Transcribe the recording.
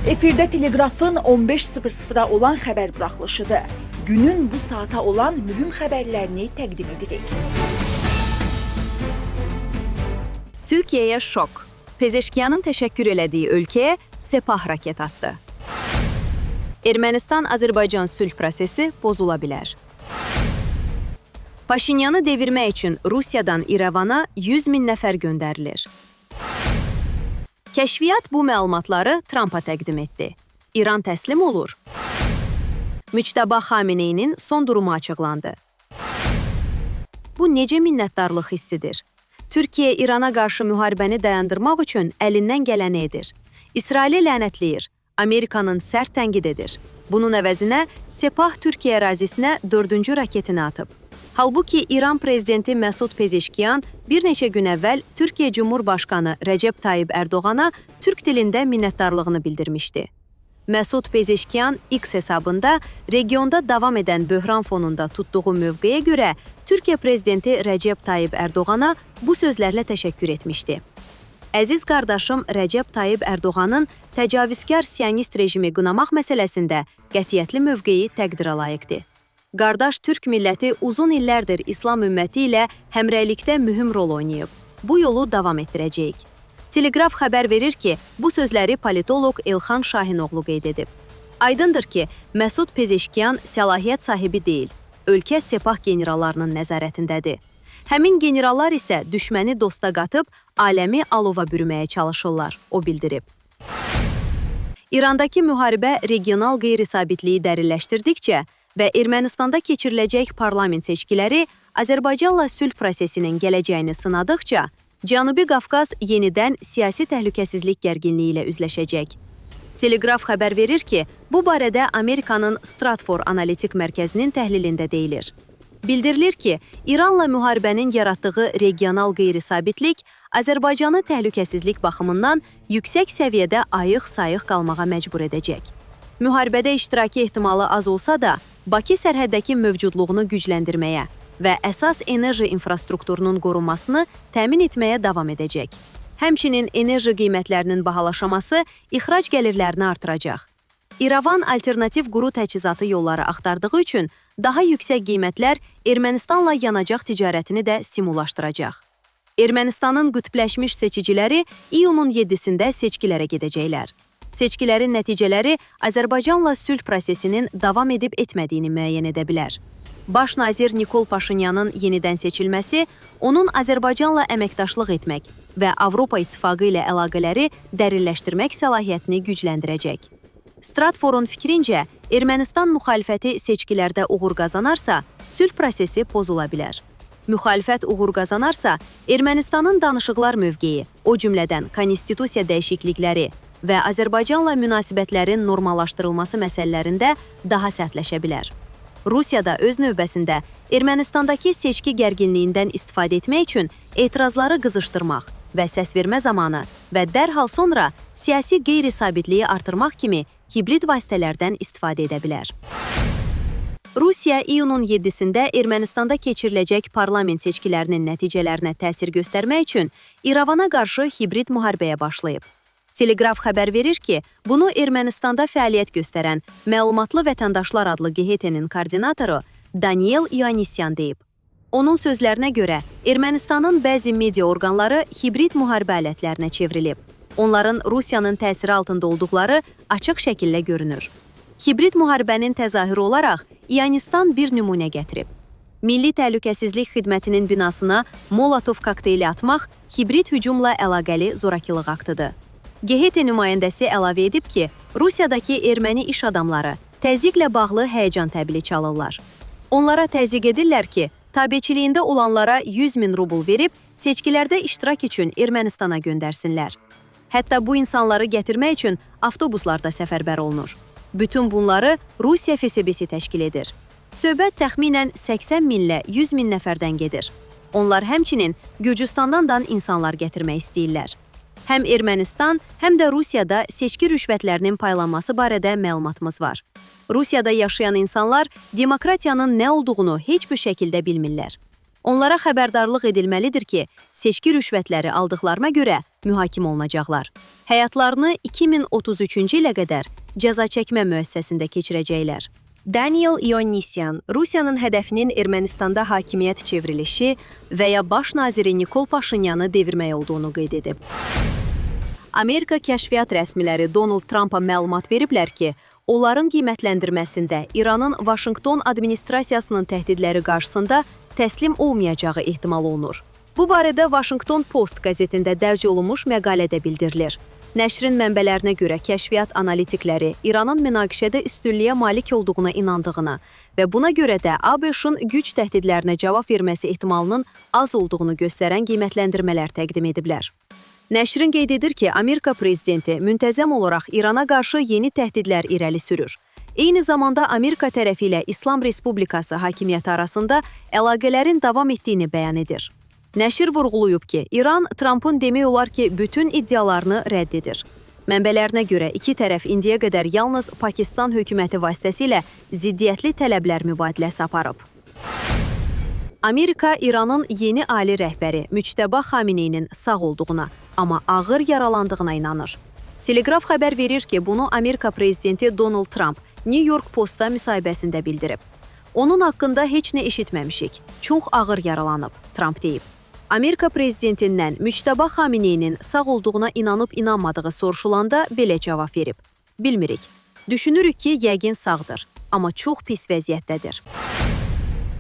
Efirdə Teleqrafın 15:00-a olan xəbər buraxılışıdır. Günün bu saata olan mühüm xəbərlərini təqdim edirik. Türkiye'ye şok. Pezeşkiyan'ın teşekkür elədiyi ölkəyə Sepah raket attı. Ermənistan-Azərbaycan sülh prosesi bozula bilər. Paşinyanı devirmək üçün Rusiyadan İrəvana 100 min nəfər göndərilir. Kəşfiyyat bu məlumatları Trampa təqdim etdi. İran təslim olur. Müçtəba Xameneyinin son durumu açıqlandı. Bu necə minnətdarlıq hissidir? Türkiyə İrana qarşı müharibəni dayandırmaq üçün əlindən gələni edir. İsraili lənətləyir, Amerikanın sərt tənqid edir. Bunun əvəzinə Sepah Türkiyə ərazisinə dördüncü raketini atıb. Halbuki İran prezidenti Məsud Pezeşkiyan bir neçə gün əvvəl Türkiyə Cumhurbaşqanı Rəcəb Tayyib Ərdoğana türk dilində minnətdarlığını bildirmişdi. Məsud Pezeşkiyan X hesabında regionda davam edən böhran fonunda tutduğu mövqeyə görə Türkiyə prezidenti Rəcəb Tayyib Ərdoğana bu sözlərlə təşəkkür etmişdi. Əziz qardaşım Rəcəb Tayyib Ərdoğanın təcavüzkar siyonist rejimi qınamaq məsələsində qətiyyətli mövqeyi təqdirə layiqdir. Qardaş türk milləti uzun illərdir İslam ümməti ilə həmrəylikdə mühüm rol oynayıb. Bu yolu davam etdirəcəyik. Teleqraf xəbər verir ki, bu sözləri politoloq Elxan Şahinoğlu qeyd edib. Aydındır ki, Məsud Pezeşkiyan səlahiyyət sahibi deyil, ölkə Sepah generallarının nəzarətindədir. Həmin generallar isə düşməni dosta qatıb aləmi alova bürüməyə çalışırlar, o bildirib. İrandakı müharibə regional qeyri-sabitliyi dərinləşdirdikcə və Ermənistanda keçiriləcək parlament seçkiləri Azərbaycanla sülh prosesinin gələcəyini sınadıqca, Cənubi Qafqaz yenidən siyasi təhlükəsizlik gərginliyi ilə üzləşəcək. Teleqraf xəbər verir ki, bu barədə Amerikanın Stratfor Analitik Mərkəzinin təhlilində deyilir. Bildirilir ki, İranla müharibənin yaratdığı regional qeyri-sabitlik Azərbaycanı təhlükəsizlik baxımından yüksək səviyyədə ayıq-sayıq qalmağa məcbur edəcək. Müharibədə iştirakı ehtimalı az olsa da, Bakı sərhəddəki mövcudluğunu gücləndirməyə və əsas enerji infrastrukturunun qorunmasını təmin etməyə davam edəcək. Həmçinin enerji qiymətlərinin bahalaşaması ixrac gəlirlərini artıracaq. İrəvan alternativ quru təchizatı yolları axtardığı üçün daha yüksək qiymətlər Ermənistanla yanacaq ticarətini də stimullaşdıracaq. Ermənistanın qütbləşmiş seçiciləri iyunun 7-sində seçkilərə gedəcəklər. Seçkilərin nəticələri Azərbaycanla sülh prosesinin davam edib etmədiyini müəyyən edə bilər. Baş nazir Nikol Paşinyanın yenidən seçilməsi onun Azərbaycanla əməkdaşlıq etmək və Avropa İttifaqı ilə əlaqələri dərinləşdirmək səlahiyyətini gücləndirəcək. Stratforun fikrincə, Ermənistan müxalifəti seçkilərdə uğur qazanarsa, sülh prosesi pozula bilər. Müxalifət uğur qazanarsa, Ermənistanın danışıqlar mövqeyi, o cümlədən konstitusiya dəyişiklikləri və Azərbaycanla münasibətlərin normallaşdırılması məsələlərində daha sərtləşə bilər. Rusiya da öz növbəsində Ermənistandakı seçki gərginliyindən istifadə etmək üçün etirazları qızışdırmaq və səsvermə zamanı və dərhal sonra siyasi qeyri-sabitliyi artırmaq kimi hibrid vasitələrdən istifadə edə bilər. Rusiya iyunun 7-sində Ermənistanda keçiriləcək parlament seçkilərinin nəticələrinə təsir göstərmək üçün İrəvana qarşı hibrid müharibəyə başlayıb. Teleqraf xəbər verir ki, bunu Ermənistanda fəaliyyət göstərən Məlumatlı Vətəndaşlar adlı QHT-nin koordinatoru Daniel İoannisyan deyib. Onun sözlərinə görə, Ermənistanın bəzi media orqanları hibrid müharibə alətlərinə çevrilib. Onların Rusiyanın təsiri altında olduqları açıq şəkildə görünür. Hibrid müharibənin təzahürü olaraq İoannistan bir nümunə gətirib. Milli Təhlükəsizlik Xidmətinin binasına Molotov kokteyli atmaq hibrid hücumla əlaqəli zorakılıq aktıdır. GHT nümayəndəsi əlavə edib ki, Rusiyadakı erməni iş adamları təzyiqlə bağlı həyəcan təbili çalırlar. Onlara təzyiq edirlər ki, tabeçiliyində olanlara 100 min rubl verib seçkilərdə iştirak üçün Ermənistana göndərsinlər. Hətta bu insanları gətirmək üçün avtobuslarda səfərbər olunur. Bütün bunları Rusiya FSB-si təşkil edir. Söhbət təxminən 80 minlə 100 min nəfərdən gedir. Onlar həmçinin Gürcüstandan da insanlar gətirmək istəyirlər. Həm Ermənistan, həm də Rusiyada seçki rüşvətlərinin paylanması barədə məlumatımız var. Rusiyada yaşayan insanlar demokratiyanın nə olduğunu heç bir şəkildə bilmirlər. Onlara xəbərdarlıq edilməlidir ki, seçki rüşvətləri aldıqlarına görə mühakimə olunacaqlar. Həyatlarını 2033-cü ilə qədər cəza çəkmə müəssisəsində keçirəcəklər. Daniel Ioannisyan Rusiyanın hədəfinin Ermənistanda hakimiyyət çevrilişi və ya baş naziri Nikol Paşinyanı devirmək olduğunu qeyd edib. Amerika kəşfiyyat rəsmiləri Donald Trumpa məlumat veriblər ki, onların qiymətləndirməsində İranın Vaşinqton administrasiyasının təhdidləri qarşısında təslim olmayacağı ehtimal olunur. Bu barədə Washington Post qəzetində dərc olunmuş məqalədə bildirilir. Nəşrin mənbələrinə görə kəşfiyyat analitikləri İranın münaqişədə üstünlüyə malik olduğuna inandığını və buna görə də ABŞ-ın güc təhdidlərinə cavab verməsi ehtimalının az olduğunu göstərən qiymətləndirmələr təqdim ediblər. Nəşrin qeyd edir ki, Amerika prezidenti müntəzəm olaraq İrana qarşı yeni təhdidlər irəli sürür. Eyni zamanda Amerika tərəfi ilə İslam Respublikası hakimiyyəti arasında əlaqələrin davam etdiyini bəyan edir. Nəşr vurğulayıb ki, İran Trampın demək olar ki, bütün iddialarını rədd edir. Mənbələrinə görə iki tərəf indiyə qədər yalnız Pakistan hökuməti vasitəsilə ziddiyyətli tələblər mübadiləsi aparıb. Amerika İranın yeni ali rəhbəri Müctəba Xameneyinin sağ olduğuna, amma ağır yaralandığına inanır. Telegraf xəbər verir ki, bunu Amerika prezidenti Donald Trump New York Post-a müsahibəsində bildirib. Onun haqqında heç nə eşitməmişik. Çox ağır yaralanıb, Trump deyib. Amerika prezidentindən Müctəba Xameneyinin sağ olduğuna inanıb-inanmadığı soruşulanda belə cavab verib. Bilmirik. Düşünürük ki, yəqin sağdır, amma çox pis vəziyyətdədir.